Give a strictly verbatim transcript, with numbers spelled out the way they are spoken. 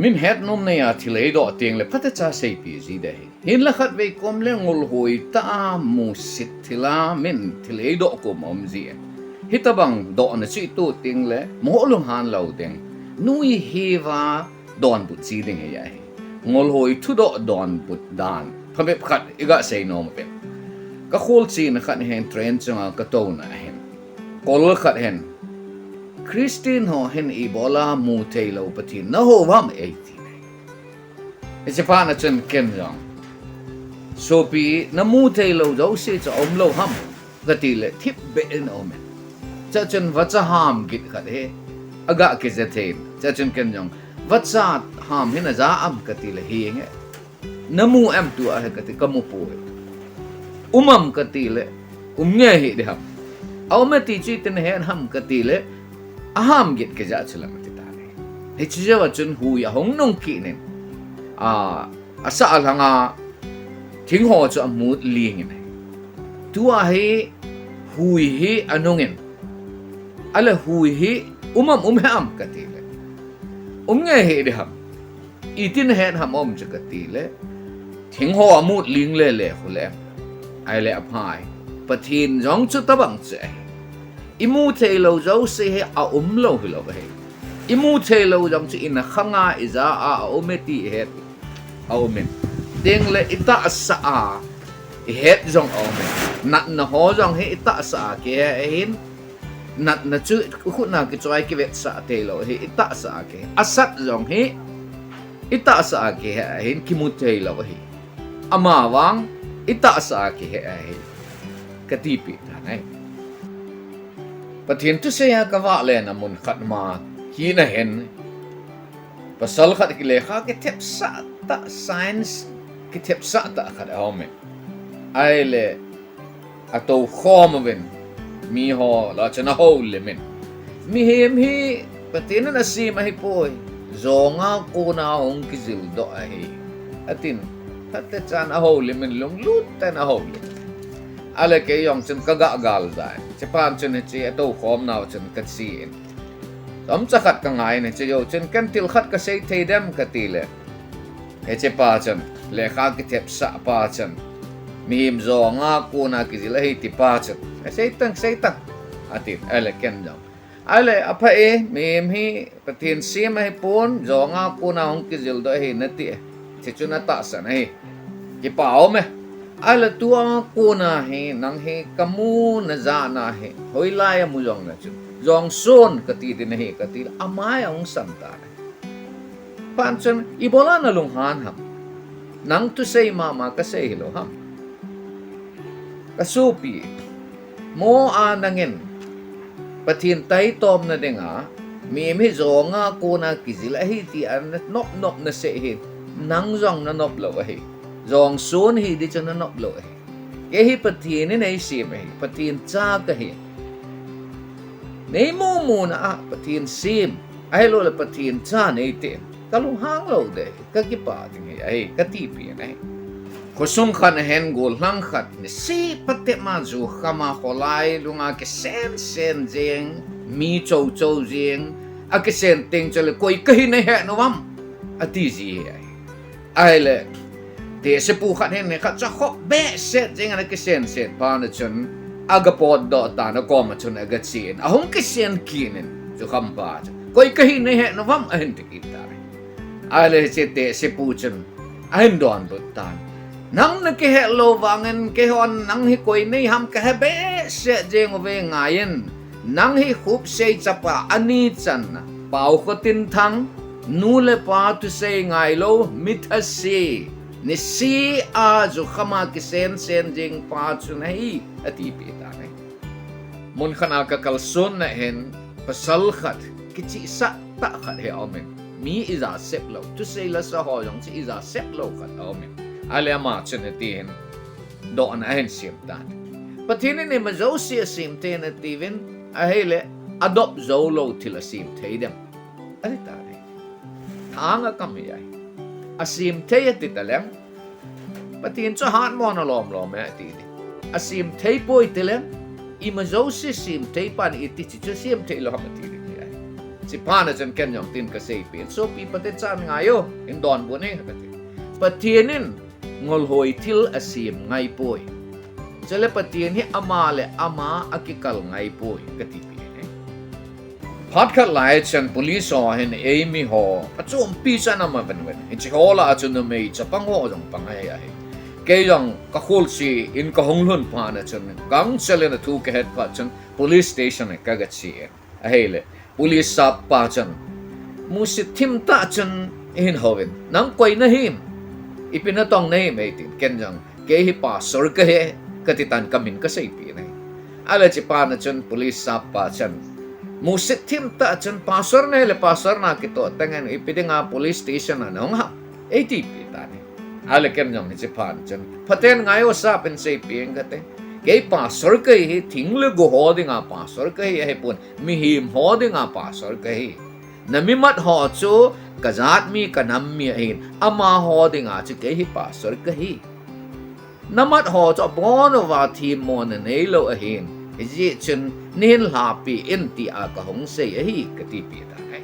Min hetnom neiya thil eidoh tengle phatecha seipeh ji ding ahi. Hinla khatvei kom le ngolhoi tah a musit thila min thil eidoh kom aum ji e. Hitobang dohna chu itoh tengle moh lunghan lou ding, nuiheuva donbut ji ding hi ahi. Ngolhoi thudoh donbut dan phabep khat iga seinom uve. Kakholchena khat hin train chunga katouna ahin, kol khat hin, Christian ho hin ibola mutheilou Pathen nahou ham, eiti e. Hiche phat na chun ken jong, sopi, namutheilou jouse chu aumlou ham, katile thipbeh in aume. Chuchun vacha ham git khat hi aga kija thei in, chuchun ken jong, vacha ham hi naja am, katile henge. Namu em tua hi, kati, kamupoi. Um am, katile, um nge hih ding ham. Aume ti chu iti nahet ham, katile, aham git kija chu lam ati tan ahi. Hiche jouva chun hui ahung nung kit in, asah alhanga thingho chu amut ling in ahi. Tua hi hui hi anung in, ale hui hi um am, um hih am, katile, um nge hih ding ham. Iti nahet ham um chu, katile, thingho amut ling lele khu le, ahile aphai. Pathen jong chutobang chu ahi. Imutheilou jouse hi aumlou hilou ahi. Imutheilou jong chu inakhanga ija a aume ti ihet aumin, tengle itahsa a ihet jong aumin, natna ho jong hi itahsa a kihe ahin, natna chu ikhutna kichoi kivetsah theilou ahi, itahsa a kihe. Asat jong hi itahsa a kihe ahin, kimutheilou ahi. Amavang itahsa a kihe ahi, katipeh tan ahi. Pathen thusei a kavahlena mun khat ma hina hin, pasal khat kilekha kithepsah tah, science kithepsah tah khat aume. Ahile atoukhom uvin, miho lah chun ahoulim in, mihem hi Pathen in asem ahipoi, jonga kona hung kijildoh ahi, atin. Phatechan ahoulim in, lunglut tah in ahoulim. Ale kei jong chun kaga galjai. Hiche phat chun hiche atoukhomnau chun kache in, chomcha khat kangai in, hiche jou chun ken thil khat kasei thei dem, katile, hichepa chun, lekha kithepsah pa chun, mihem jonga kona kijil ahi tipa chun, seitang, seitang, atin. Ahile ken jong, ahile apha e, mihem hi Pathen sem ahipon, jonga kona hung kijildoh ahi nati e. Hiche chu natahsan ahi. Kipa aume. Ahile tua kona hi nang hi kamu najahna hi hoilai a mu jongle chun, jongson kati ding ahi, katile amai ahung san tan ahi. Phat chun, ibola nalunghan ham? Nang thusei mama kasei hilou ham? Kasopi, mo a nangin Pathen taitomna dinga mihem hi jonga kona kijil ahi tia nanop nop nasei hi, nang jong nanop lou ahi. Jongson hi ding chu nanop lou ahi. Kei hi Pathen in eisem ahi, Pathen cha kahi. Neimu muna a Pathen sem, ahiloule Pathen cha neiti in, kalunghang lou ding, kakipah ding hi ahi, katipeh in ahi. Khosung khat ahin gollhang khat, niseh phatepma jukhama kholai lunga kisen sen jeng, mi chou chou jeng, akisen teng chule, koi kahi nahet nom am, atiji hi ahi. Ahile, tehsepu khat hin nikhat chu akhop behseh jengin akisenset phat chun, aga potdoh tan, akoma chun agache in, ahung kisen kit in, jukham pa chu, koi kahi nahet nom am, ahin ti kit tan ahi. Ahile hiche tehsepu chun ahin donbut tan, nang nakihet lou vangin keihon nang hi koi nei ham kahe behseh jeng uve, ngaiyin. Nang hi Khupsei chapa ani channa, Paokhotinthang, nu le pa thusei ngailou, mithase, niseh a jukhama kisen sen jeng pa chu nahi, atipeh tan ahi. Mun khat a kakalsonna hin, pasal khat, kichihsah tah khat hi aumin, mi ija sep lou, thusei lasa ho jong chu ija sep lou khat aumin, ahile ama chun ati hin, dohna ahin sem tan. Pathen in ima jouse asem thei natiuvin, ahile, adop joulou thil asem thei dem, ati tan ahi. Thang akam hi ahi. Asem thei ati taleng, Pathen chu hatmona lomlom e ati ding. Asem thei poi tileng, ima jouse sem thei pan iti chu, chu sem thei lou ham ati ding hi ahi. Chuphat na chun ken jong tin kaseipeh in, sopi Pathen cha in ngai o, in donbut in kati. Pathen in ngolhoi thil asem ngai poi. Chule Pathen hi ama le ama akikal ngai poi, katipeh in. Phat khat lai chun police ho hin eimi ho achompi chan ama venven. Hiche ho lah a chun numei chapang ho jong pang ahi ahi. Kei jong kakholse in kahung lhun phat na chun gangchel in athu kahet phat chun police station a kaga che in. Ahile, police sap pa chun, musit thim tah chun eihin houvin, nang koi nahim, ipi natong nahim eitin, ken jong, kei hi pastor kahi, kati tan kamin kaseipeh in ahi. Ahile chuphat na chun police sap pa chun, musit thim tah chun pastor nahile pastor na kitoh teng in ipi dinga police station a nahung ham, eitipeh tan ahi. Ahile ken jong hiche phat chun, Pathen ngai o sap in seipeh in kati. Kei pastor kahi, thing le go ho dinga pastor kahi, ahipon, mihem ho dinga pastor kahi. Namimat ho chu kajat mi, kanam mi ahin, amaho dinga chu kei hi pastor kahi. Namat ho chu abon uva themmo naneilou ahin, hijeh chun neihin lhapi in tia kahung sei ahi, katipeh tan ahi.